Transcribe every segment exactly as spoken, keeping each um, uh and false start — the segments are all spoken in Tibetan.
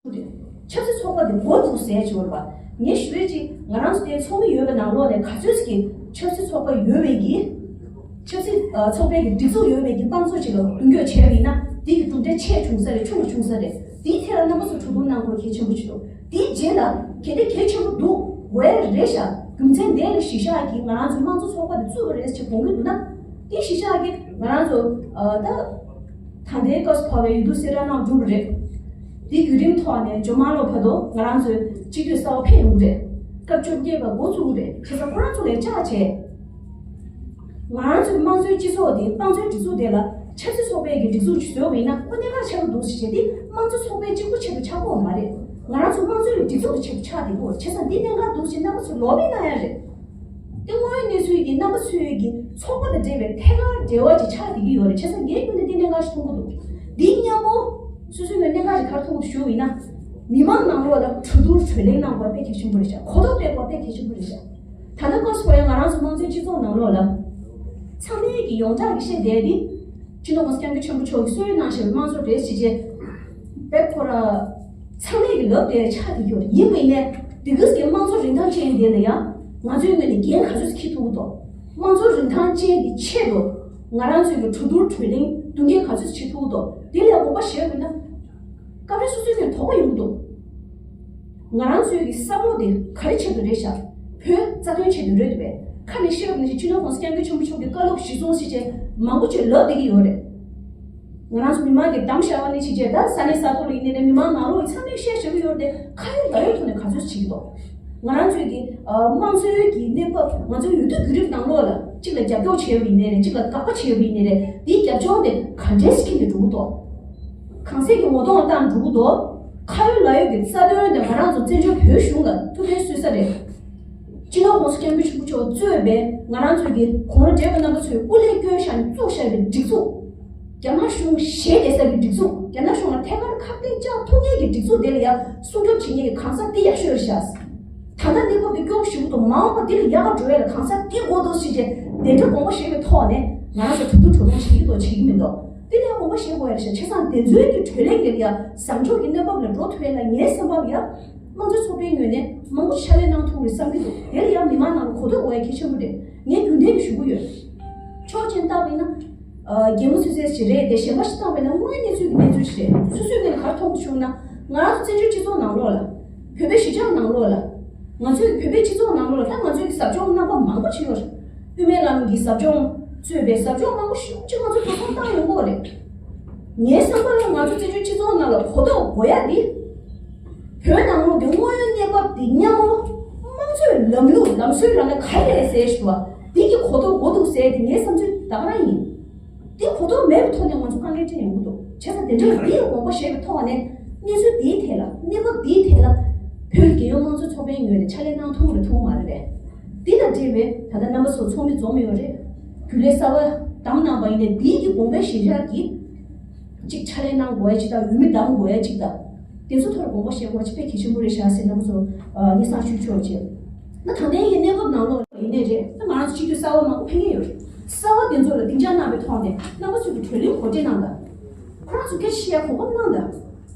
ཆབ་སྲིད་ཚོགས་པ་དེ་མགོ་འཛུགས་ཟེར་བྱས་པ། ངས་ཞུ་ཡས་ཅིག་ང་རང་ཚོ་དེ་ཚོགས་མི་ཡོད་པའི་ནང་ལོགས་ནས་ག་ཚོད་ཅིག་གིས་ཆབ་སྲིད་ཚོགས་པ་ཡོད་པའི་གི། ཆབ་སྲིད་ཨ་ཚོགས་པའི་གི་སྒྲིག་འཛུགས་ཡོད་པའི་གི་དམངས་གཙོ་ཅིག་ལ་མདུན་སྐྱོད་བྱས་པ་ཡིན་ན། དེ་གི་གྲུབ་འབྲས་ཆེ་བྱུང་ས་རེད། ཆུང་བ་བྱུང་ས་རེད། དེའི་ཐད་ལ་རྣམ་པ་ཚོ་གྲོས་བསྡུར་གནང་དགོས་གལ་ཆེན་པོ་ཅིག་འདུག་དེའི་རྗེས་ལ་གལ་ཏེ་གལ་ཆེན་པོ་འདུག་དགོས་ཡ་རེད་ཤག་རྒྱུ་མཚན་དེ་ལ་གཞི་བཞག་གིས་ང་རང་ཚོའི་དམངས་གཙོ་ཚོགས་པ་དེ་བཙུགས་པ་རེད་ཅེས་དགོངས་ཀྱི་འདུག་ན། དེ་གཞི་བཞག་གིས་ང་རང་ཚོ་ཨ་ད་ད་ལྟའི་སྐབས་སུ་བབས་པའི་འོས་བསྡུ་གསལ་བསྒྲགས་གནང་གྲུབ་པ་རེད། དེའི་བརྒྱུད་རིམ་ཐོག་ནས་ཇོ་མང་ལོ་བར་དུ་ང་རང་ཚོའི་སྤྱི་འཐུས་གསར་པ་ཕེབས་ཡོང་གི་རེད། སྐབས་བཅོ་བརྒྱད་པ་འགོ་ཚུགས་ཀྱི་རེད། བྱས་ཙང་ཁོ་རང་ཚོ་ལ་བཅར་བྱས། ང་རང་ཚོའི་དམངས་གཙོའི་སྤྱི་ཚོགས་དེ། དམངས་གཙོའི་སྒྲིག་འཛུགས་དེ་ལ་ཆབ་སྲིད་ཚོགས་པའི་གི་སྒྲིག་འཛུགས་ཤིག་བཟོས་པ་ཡིན་ན། ཁོ་གནད་འགག་ཆེན་པོ་འདུག་ཟེར་བྱས་དེ་དམངས་གཙོ་ཚོགས་པའི་གཅིག་པུ་ཆེད་དུ་ཆགས་ཀྱི་ཡོད་མ་རེད། ང་རང་ཚོ་དམངས་གཙོའི་སྒྲིག་འཛུགས་ཀྱི་ཆེད་དུ་ཆགས་བསྡད་ཀྱི་ཡོད་རེད། བྱས་ཙང་འདི་གནད་འགག་འདུག་ཟེར་རྣམ་པ་ཚོས་ལོག་མེད་གནང་ཡ་རེད། དེ་དངོས་ཡོད་གནས་ཚུལ་གྱི་རྣམ་པ་ཚོའི་གི་ཚོགས་པ་དང་འབྲེལ་བའི་ཐད་ཀར་འབྲེལ་བ་ཅིག་ཆགས་བསྡད་ཀྱི་ཡོད་རེད། བྱས་ཙང་ངའི་ངོས་ནས་འདི་གནད་འགག་ཞིག་མཐོང་གི་འདུག་འདི་མཉམ་པོ་སོ་སོའི་ངོས་གནད་འགག་ཅིག་ག་རེ་མཐོང་གི་འདུག་ཞུ་བ་ཡིན་ན། མི་མང་ནང་ལོགས་ལ་གྲོས་བསྡུར་གྲོས་གླེང་གནང་དགོས་པ་དཔེ་གལ་ཆེན་པོ་རེད་ཤག་གོ་རྟོགས་སྤེལ་དགོས་པ་དཔེ་གལ་ཆེན་པོ་རེད་ཤག་ད་ལྟ་ཀོ་སི་ཕོ་ཡ་ང་རང་ཚོ་དམངས་གཙོའི་སྤྱི་ཚོགས་ནང་ལོགས་ལ། ཚང་མས་ཀྱི་ཡོངས་གྲགས་ཀྱི་བཤད་བསྡད་དེ། སྤྱི་ནོར་༸གོང་ས་༸སྐྱབས་མགོན་ཆེན་པོ་མཆོག་གིས་གསོལ་རས་གནང་བཞིན་པའི་དམངས་གཙོ་རེད་ཟེར་བྱས། དཔེ་ཁོ་ར་ཚང་མས་ཀྱི་ལབ་བསྡད་ཆགས་བསྡད་ཀྱི་ཡོད་རེད། ཡིན་པ་ཡིན་ནའི་དེ་ག་ཙམ་གྱི་དམངས་གཙོ་རིན་ཐང་ཅན་དེ་ལ་ཡང་ང་ཚོའི་ངོས་ནས་འགན་ག་ཚོད་འཁྱེར་ཐུབ་ཀྱི་འདུག་དམངས་གཙོ་རིན་ཐང་ཅན་གྱི་ཆེད་དུ་ང་རང་ཚོའི་གི་གྲོས་བསྡུར་གྲོས་གླེང་མདུན་འགེལ་ག་ཚོད་བྱེད་ཐུབ་ཀྱི་འདུག་དེ་ལ་དགོངས་པ་བཞེས་དགོས་ན། སྐབས་རེ་སོ་སོའི་ངོས་དོགས་པ་ཡོང་གི་འདུག་ང་རང་ཚོའི་གི་བསམ་བློ་དེ་ག་རེ་ཆེད་དུ་རེད་ཤག་བོད་རྩ་དོན་ཆེད་དུ་རེད་འདུག་པས། ཁ་ནས་བཤད་པ་ནང་བཞིན་སྤྱི་ནོར་༸གོང་ས་༸སྐྱབས་མགོན་ཆེན་པོ་མཆོག་གི་བཀའ་སློབ་གཞིར་བཟུང་ཟེར་བྱས་མང་པོ་ཅིག་ལབ་བསྡད་ཀྱི་ཡོད་རེད། ང་རང་ཚོ་མི་མང་གིས་གདམ་བཞག་པ་ནས་བྱས་བྱས། ད་ས་གནས་ས་ཐོག་ལ་ཡིན་ནའི་རེད། མི་མང་ནང་ལོགས་ཚང་མས་བཤད་བཞག་གི་ཡོད་རེད་དེ། ཁ་ཡོད་ལག་ཡོད་ཐོག་ནས་ག་ཚོད་བྱེད་ཀྱི་འདུག་ང་རང་ཚོའི་གི་ཨ་དམངས་གཙོའི་གི་གནས་བབ། ང་ཚོའི་འོས་བསྡུ་བརྒྱུད་རིམ་ནང་ལོགས་ལ་གཅིག་ལ་རྒྱབ་སྐྱོར་བྱས་པ་ཡིན་ནའི་རེད། གཅིག་ལ་དགག་པ་བྱས་པ་ཡིན་ནའི་རེད། དེའི་རྒྱབ་ལྗོངས་དེ་ག་འདྲས་ཁྱེར་ནས་འགྲོ་གི་འདུག་གང་ཟག་གི་ངོ་གདོང་ལ་བལྟས་འགྲོ་གི་འདུག་ཁ་ཡོད་ལག་ཡོད་ཀྱི་རྩ་དོན་དེ་ང་རང་ཚོ་བཙན་བྱོལ་བོད་གཞུང་ལ་ཐུགས་ཕན་གསོས་ས་རེད། སྤྱི་ནོར་༸གོང་ས་༸སྐྱབས་མགོན་ཆེན་པོ་མཆོག་གཙོས་པའི་ང་རང་ཚོའི་གི་གོང་ལ་བགྲེས་པ་རྣམ་པ་ཚོས་སྐུ་ལས་བསྐྱོན་བཞག་ནས་བཙུགས་བཞག་པའི་སྒྲིག་འཛུགས། རྒྱ་ནག་གཞུང་ཞེད་བསྡད་ས་གི་སྒྲིག་འཛུགས། རྒྱ་ནག་གཞུང་ལ་ཐད་ཀར་ཁ་གཏད་བཅག་ཐུབ་མཁན་གྱི་སྒྲིག་འཛུགས་དེ་ལ་ཡང་སྲུང་སྐྱོབ་བྱེད་མཁན་གྱི་གང་ཟག་དེ་ཡག་ཤོས་རེད་ཤག་ད་ལྟ་གནས་བབ་དེ་སྐྱོ་པོ་ཞེ་པོ་འདུག་མ་འོངས་པ་འདི་ལས་ཡག་ག་འགྲོ་ཡ་ལ་གང་ཟག་འདི་དགོས་འདུག་ཟེར་བྱས་དེ་འདྲ་དགོངས་པ་བཞེས་པའི་ཐོག་ནས་ང་རང་ཚོ་གྲོས་བསྡུར་གྲོས་གླེང་བྱེད་ཀྱི་འདུག་བྱེད་ཀྱི་མི་འདུག་དེ་ལ་ཡང་དགོངས་པ་བཞེས་དགོས་ཡ་རེད་ཤག་བྱས་ཙང་དེ་ཚོའི་གི་གྲོས་གླེང་དེ་ལ་ཡང་བཟང་ཕྱོགས་ཀྱི་གནས་བབ་ལ་འགྲོ་ཐུབ་ཡ་ལ་ངའི་བསམ་པ་ལ་ཡང་དམངས་གཙོ་ཚོགས་པའི་ངོས་ནས་མང་པོ་ཕྱག་ལས་གནང་ཐུབ་རེད་བསམ་གྱི་འདུག་དེ་ལ་ཡང་མི་མང་ནང་ལ་གོ་རྟོགས་དགོས་ཡ་གལ་ཆེན་པོ་རེད། ངས་རྒྱུན་ལྡན་གྱི་ཞུ་གི་ཡོད། ཕྱོགས་གཅིག་ནས་བལྟས་པ་ཡིན་ན། ཨ་གད་མོ་ཚོད་ཚོད་ཞིག་རེད་དེ། གཞན་པ་ཞིག་བཏང་བས་ན་དངོས་གནས་ཚུལ་གྱི་གནས་ཚུལ་ཞིག་རེད། སོ་སོའི་ངོས་ནས་ག་རེ་མཐོང་གི་བྱུང་ན། ང་རང་ཚོ་བཙན་བྱོལ་སྤྱི་ཚོགས་ནང་ལོགས་ལ། བོད་པའི་གཞིས་ཆགས་ནང་ལོགས་ལ། ང་ཚོའི་བོད་པའི་སྤྱི་ཚོགས་ནང་ལོགས་ལ་ད་ང་ཚོའི་གི་ཟབ་སྦྱོང་རྣམ་པ་མང་པོ་ཅིག་ཡོད་རེད། དབུ་མའི་ལམ་གྱི་ཟབ་སྦྱོང་གཙོས་པའི་ཟབ་སྦྱོང་མང་པོ་ཞིག་ཅིག་ང་ཚོ་གྲོས་ཚོགས་བཏང་ཡོང་གི་ཡོད་རེད། ངའི་བསམ་པ་ལ་ང་ཚོ་བཙན་བྱོལ་སྤྱི་ཚོགས་ནང་ལ་གོ་རྟོགས་དགོས་ཡ་འདི། བོད་ནང་ལོགས་ཀྱི་དངོས་ཡོད་གནས་བབ་འདི་མཉམ་པོ་དམངས་གཙོའི་ལམ་ལུགས་ལམ་སྲོལ་རང་ལ་ག་རེ་རེད་ཟེར་ཞུ་བ་འདི་གི་གོ་རྟོགས་དགོས་འདུག་ཟེར་དེ་ངའི་བསམ་ཚུལ་ད་ག་རང་ཡིན། དེ་གོ་རྟོགས་མེད་པའི་ཐོག་ནས་ང་ཚོ་དཀའ་ངལ་འཕྲད་ཡོང་གི་འདུག་བྱས་ཙང་དེ་འདྲ་ལ་འདི་ཡི་དགོངས་པ་བཞེས་པའི་ཐོག་ནས་གནས་ཚུལ་འདིའི་ཐད་ལ། གནས་བབ་འདིའི་ཐད་ལ་བོད་རྒྱལ་ཡོངས་དམངས་གཙོ་ཚོགས་པའི་ངོས་ནས་ཕྱག་ལས་གནང་ཐུབ་རེད་ཐུབ་མ་རེད་པས། འདི་དང་འབྲེལ་བའི་ད་ལྟ་རྣམ་པ་ཚོ་ཚོགས་མི་འཛོམས་ཡོད་རེད། རྒྱུན་ལས་གསར་པ་བདམས་གནང་བ་ཡིན་ནའི་འདིའི་གི་དགོངས་པའི་གཞིར་བཞག་གིས་གཅིག་ཕྱག་ལས་གནང་དགོས་ཡ་གཅིག་དང་། འོས་མི་འདེམས་དགོས་ཡ་གཅིག་དང་། དེ་ཚོ་ཐོག་ལ་དགོངས་པ་བཞེས་དགོས་ཡ་གཅིག་དཔེ་གལ་ཆེན་པོ་རེད་ཤག་ཟེར་རྣམ་པ་ཚོ་སྙན་སེང་ཞུ་ཆོག་བྱས། ད་ད་ལྟའི་གི་གནས་བབ་ནང་ལོགས་ཡིན་ནའི་རེད། ད་ང་རང་ཚོ་སྤྱི་འཐུས་གསར་པ་མང་པོ་ཕེབས་མཁན་ཡོད་རེད། གསར་པ་དེ་ཚོ་ལ་སྡིངས་ཆ་གནང་བའི་ཐོག་ནས་རྣམ་པ་ཚོས་ཀྱི་གྲོས་གླེང་གོ་སྒྲིག་གནང་དང་། ཁོ་རང་ཚོ་སྐད་ཆ་བཤད་ཡ་གོ་སྐབས་གནང་དང་།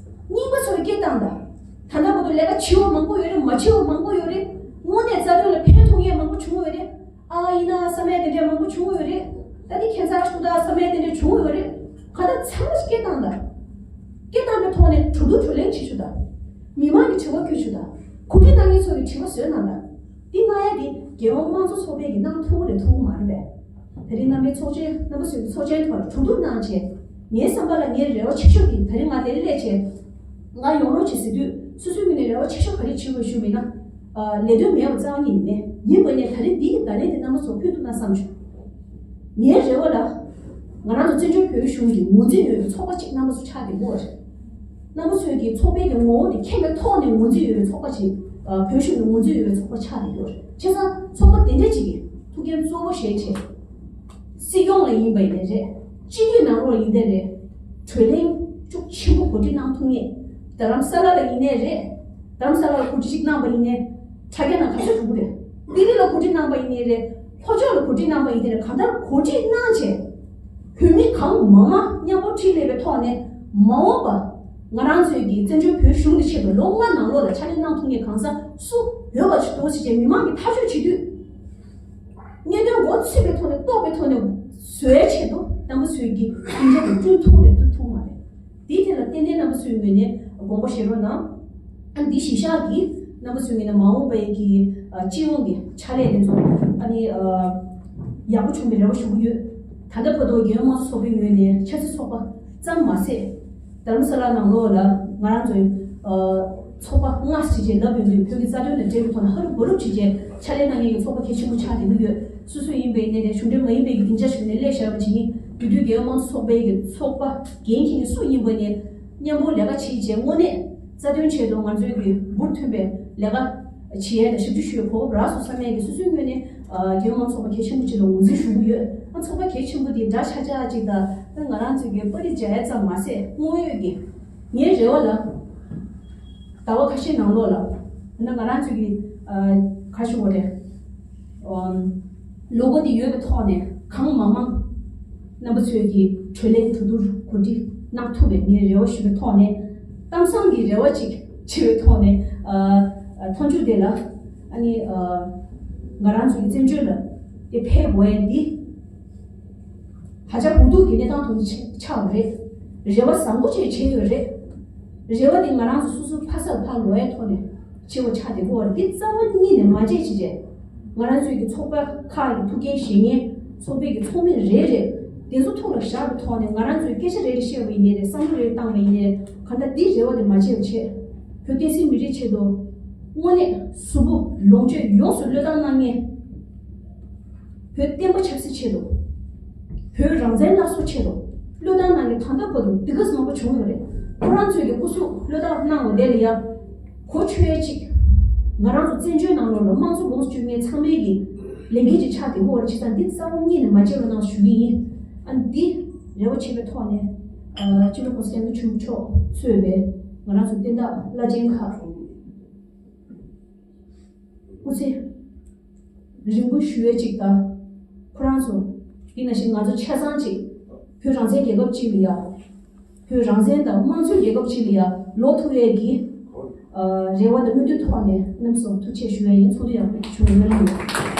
རྙིང་པ་ཚོ་ལ་སྐད་བཏང་དང་། ད་ལྟ་བར་དུ་ལས་ཀ་བྱེད་པ་མང་པོ་ཡོད་རེད། མ་བྱེད་པ་མང་པོ་ཡོད་རེད། དངོས་གནས་རྩ་དོན་ལ་ཕན་ཐོགས་ཡས་མང་པོ་བྱུང་ཡོད་རེད། ཨ་ཡིན་ན་བསམ་ཡས་དེ་འདྲས་མང་པོ་བྱུང་ཡོད་རེད། ད་དེ་ཁྱད་མཚར་ཞིག་འདུག་ད་བསམ་ཡས་དེ་འདྲས་བྱུང་ཡོད་རེད། གང་ལྟར་ཚང་མ་ཞིག་སྐད་བཏང་དང་། སྐད་བཏང་པའི་ཐོག་ནས་གྲོས་བསྡུར་གྲོས་གླེང་བྱེད་ཤོག་དང་། མི་མང་གི་དྲི་བ་བཀོད་ཤོག་དང་། གོ་སྒྲིག་གནང་མཁན་ཚོ་གི་དྲི་བ་བཟོས་གནང་དང་། འདི་གནང་ཡ་དེ་རྒྱལ་ཡོངས་དམངས་གཙོ་ཚོགས་པའི་གི་གནང་ཐུབ་ཀྱི་རེད་ཐུབ་ཀྱི་མ་རེད་པས། ད་རིང་རྣམ་པའི་ཚོགས་ཆེན། རྣམ་པ་ཚོའི་ཚོགས་ཆེན་ཐོག་ལ་གྲོས་བསྡུར་གནང་བྱས། ངའི་བསམ་པ་ལ་ངའི་རེ་བ་ཆེ་ཤོས་དེ། ད་རིང་ང་དེ་རིང་སླེབས་བྱས་ང་ཡོང་རོགས་བྱེད་ཟེར་དུས་སོ་སོའི་ངོས་ནས་རེ་བ་ཆེ་ཤོས་ག་རེ་བྱེད་དགོས་ཞུས་པ་ཡིན་ན། ཨ་ལས་དོན་མེད་པ་རྩ་བ་ཉིད་ནས་མེད། ཡིན་པ་ཡིན་ནའི་ད་རིང་འདི་ཡི་བརྡ་ལན་དེ་རྣམ་པ་ཚོར་ཕུལ་ཐུབ་ན་བསམ་བྱུང་། ངའི་རེ་བ་ལ། ང་རང་ཚོ་བཙན་བྱོལ་བོད་གཞུང་གི་ངོས་འཛིན་ཡོད་པའི་ཚོགས་པ་གཅིག་རྣམ་པ་ཚོ་ཆགས་བསྡད་ཡོད་རེད། རྣམ་པ་ཚོས་ཀྱི་ཚོགས་པའི་གི་ངོ་བོ་དེ་མཁྱེན་པའི་ཐོག་ནས་ངོས་འཛིན་ཡོད་པའི་ཚོགས་པ་ཅིག་ཨ་བོད་གཞུང་གི་ངོས་འཛིན་ཡོད་པའི་ཚོགས་པ་ཆགས་བསྡད་ཡོད་རེད། བྱས་ཙང་ཚོགས་པ་དེ་འདྲ་ཅིག་གིས་ཐུགས་འགན་གཙོ་བོ་བཞེས་བྱས། སྲིད་སྐྱོང་ལ་ཡིན་པ་ཡིན་ནའི་རེད། སྤྱི་འཐུས་ནང་ལོགས་ལ་ཡིན་ནའི་རེད། གྲོས་གླེང་ཤུགས་ཆེན་པོ་གོ་སྒྲིག་གནང་ཐུབ་མཁན། རྡ་རམ་ས་ལ་ལ་ཡིན་ནའི་རེད། རྡ་རམ་ས་ལ་ལ་གོ་སྒྲིག་ཅིག་གནང་པ་ཡིན་ནའི་དྲ་རྒྱ་ནང་ག་ཚོད་འགྲོ་གི་རེད། ལྡི་ལི་ལ་གོ་སྒྲིག་གནང་པ་ཡིན་ནའི་རེད། ལྷོ་ཕྱོགས་ལ་གོ་སྒྲིག་གནང་པ་ཡིན་ནའི་རེད། གང་ལྟར་གོ་སྒྲིག་གནང་བྱས། བོད་མི་གང་མང་མང་མཉམ་པོ་འཁྲིད་སླེབས་པའི་ཐོག་ནས་མ་འོངས་པ། ང་རང་ཚོའི་གི་བཙན་བྱོལ་བོད་གཞུང་གི་ཆེད་དུ་ལོ་ལྔ་ནང་ལོགས་ལ་ཕྱག་ལས་གནང་ཐུབ་མཁན་གང་ཟག་སུ་ཡོད་པ་ཞིག་འདུག་ཟེར་བྱས་མི་མང་གིས་ཐག་གཅོད་བྱེད་དུས། གནད་དོན་མགོ་ཚོས་པའི་ཐོག་ནས་རྟོགས་པའི་ཐོག་ནས་བཟོ་ཡའི་ཆེད་དུ་རྣམ་པ་ཚོས་ཀྱི་སྡིངས་ཆ་དེ་བསྐྲུན་ཐུབ་རེད་བསྐྲུན་ཐུབ་མ་རེད། དེའི་ཐད་ལ་ཏན་ཏན་རྣམ་པ་ཚོའི་ངོས་ནས་དགོངས་པ་བཞེས་རོགས་གནང་། ཨ་འདི་གཞི་བཞག་གིས་རྣམ་པ་ཚོའི་ངོས་ནས་མ་འོངས་པའི་གི་ཨ་སྤྱི་ཡོངས་ཀྱི་ཕྱག་ལས་དེ་ཚོ་ཨ་ནི་ཨ་ཡག་པོ་བྱུང་བའི་རེ་བ་ཞུ་གི་ཡོད། ད་ལྟ་བར་དུ་རྒྱལ་ཡོངས་དམངས་གཙོ་ཚོགས་པའི་ངོས་ནས་ཆབ་སྲིད་ཚོགས་པ་ཙམ་མ་ཟད། རྡ་རམ་ས་ལ་ནང་ལོགས་ལ་ང་རང་ཚོའི་ཨ་ཚོགས་པ་ལྔ་ཞིག་ཅེས་ལབ་ཡོང་དུས་བོད་ཀྱི་རྩ་དོན་དང་འབྲེལ་བའི་ཐོག་ནས་ཧ་རུབ་བོ་རུབ་བྱས་རྗེས་ཕྱག་ལས་གནང་མཁན་གྱི་ཚོགས་པ་གལ་ཆེན་པོ་ཆགས་བསྡད་ཀྱི་ཡོད། སོ་སོ་ཡིན་པའི་གནས་ནས་གཞུང་འབྲེལ་མ་ཡིན་པའི་གི་སྡིངས་ཆ་ཞིག་ནས་སླེབས་བཞག་པ་ཅིག་ཡིན། དེ་དུས་རྒྱལ་ཡོངས་དམངས་གཙོ་ཚོགས་པའི་གི་ཚོགས་པ་འགན་འཁྱེར་མཁན་སུ་ཡིན་པ་ནས་མཉམ་པོ་ལས་ཀ་བྱས་རྗེས་དངོས་གནས་རྩ་དོན་ཆེད་དུ་ང་ཚོའི་གི་འབུར་ཐོན་པའི་ལས་ཀ་བྱེད་ཡས་དང་ཞབས་ཕྱི་ཞུ་ཡས་གོ་སྐབས་རག་སོང་བསམ་ཡས་ཀྱི་སོ་སོའི་ངོས་ནས་ཨ་རྒྱལ་ཡོངས་མང་ཚོགས་པ་གལ་ཆེན་པོ་ཅིག་ལ་ངོས་འཛིན་ཞུ་གི་ཡོད། ཨ་ཚོགས་པ་གལ་ཆེན་པོ་དེ་འདྲ་ཆགས་ཆགས་ཅིག་དང་ད་ང་རང་ཚོའི་གི་པར་རིས་སྦྱར་ཡས་ཙམ་མ་ཟད་དངོས་ཡོད་ཀྱི་ངའི་རེ་བ་ལ་ཟླ་བ་ཁ་ཤས་ནང་ལོགས་ལ་ད་ང་རང་ཚོའི་གི་ཨ་ག་ཞུ་བ་རེད། ཨམ་བློ་སྒོ་དེ་ཡོད་པའི་ཐོག་ནས་གང་མང་མང་རྣམ་པ་ཚོས་ཀྱི་གྲོས་གླེང་གྲོས་བསྡུར་གོ་སྒྲིག་གནང་ཐུབ་པའི་ངའི་རེ་བ་ཞུ་བའི་ཐོག་ནས་གཏམ་བཟང་གི་རེ་བ་ཅིག་བྱེད་པའི་ཐོག་ནས་ཨ་ཨ་མཐའ་མཇུག་དེ་ལ་ཨ་ནི་ཨ་ང་རང་ཚོ་གི་བཙན་བྱོལ་ལ་དེ་ཕེབས་དགོས་ཡས་འདི་ཧ་ཅང་འུ་ཐུག་གི་གནས་སྟངས་ཐོག་ནས་ཆགས་པ་རེད། རེ་བ་བཟང་པོ་ཅིག་བྱས་ཡོད་རེད། རེ་བ་དེ་ང་རང་ཚོ་སོ་སོ་ཕ་སར་ཕར་ལོག་ཡའི་ཐོག་ནས་བྱེད་པ་ཆགས་བསྡད་ཀྱི་ཡོད་རེད། འདི་རྩ་བ་ཉིད་ནས་མ་བརྗེད་བྱས་རྗེས་ང་རང་ཚོའི་གི་ཚོགས་པ་ཁག་གི་ཐུགས་འགན་བཞེས་མཁན་ཚོགས་པའི་གི་ཚོགས་མི་རེ་རེ་དེ་ཚོ་ཐུགས་ལ་བཞག་པའི་ཐོག་ནས་ང་རང་ཚོའི་སྐད་ཆ་རེ་རེ་བཤད་པ་ཡིན་ནའི་རེད། བསམ་བློ་རེ་རེ་བཏང་བ་ཡིན་ནའི་རེད། གང་ལྟར་འདི་རེ་བ་དེ་མ་བརྗེད་པ་བྱས། བོད་བསྟན་སྲིད་མི་རིགས་ཆེད་དུ་དངོས་གནས་གཟུགས་པོ་ལོངས་སྤྱོད་ཡོངས་སུ་བློས་བཏང་གནང་མཁན། བོད་བསྟན་པ་ཆབ་སྲིད་ཆེད་དུ། བོད་རང་བཙན་སླར་གསོ་ཆེད་དུ། བློས་བཏང་གནང་མཁན་ད་ལྟ་བར་དུ་འདི་ག་ཙམ་མང་པོ་བྱུང་ཡོད་རེད། ཁོ་རང་ཚོས་ཀྱི་སྐུ་གཟུགས་བློས་བཏང་གནང་བ་དེ་ལ་ཡང་། གོ་ཆོད་ཅིག་ང་རང་ཚོ་བཙན་བྱོལ་ནང་ལོགས་ལ་དམངས་གཙོ་ལོངས་སུ་སྤྱོད་མཁན་ཚང་མའི་གི་ལས་འགན་ཅིག་ཆགས་བསྡད་ཀྱི་ཡོད་རེད། བྱས་ཙང་འདི་རྩ་བ་ཉིད་ནས་མ་བརྗེད་རོགས་གནང་ཞུ་གི་ཡིན། ཨ་འདི་རེ་བ་བྱེད་པའི་ཐོག་ནས། ཨ་སྤྱི་ནོར་༸གོང་ས་༸སྐྱབས་མགོན་ཆེན་པོ་མཆོག་གཙོས་པའི་ང་རང་ཚོ་བསྟན་བདག་བླ་ཆེན་ཁག་སྐུ་ཚེ་རིང་པོ་ཞུ་ཡས་ཅིག་དང་། ཁོ་རང་ཚོ་དེ་ནང་བཞིན་ང་ཚོ་ཆ་ཚང་ཅིག་བོད་རང་བཙན་རྒྱལ་ཁབ་ཅིག་ལ་ཡ། བོད་རང་བཙན་དང་དམངས་གཙོའི་རྒྱལ་ཁབ་ཅིག་ལ་ཡ་ལོག་ཐུབ་ཡས་ཀྱི་ཨ་རེ་བ་དང་སྨོན་འདུན་ཐོག་ནས་རྣམ་པ་ཚོ་ཐུགས་རྗེ་ཆེ་ཞུ་ཡས་ཡིན། ཚོགས་འདུ་ཡག་པོ་བྱུང་བའི་སྨོན་ལམ་ཡོད།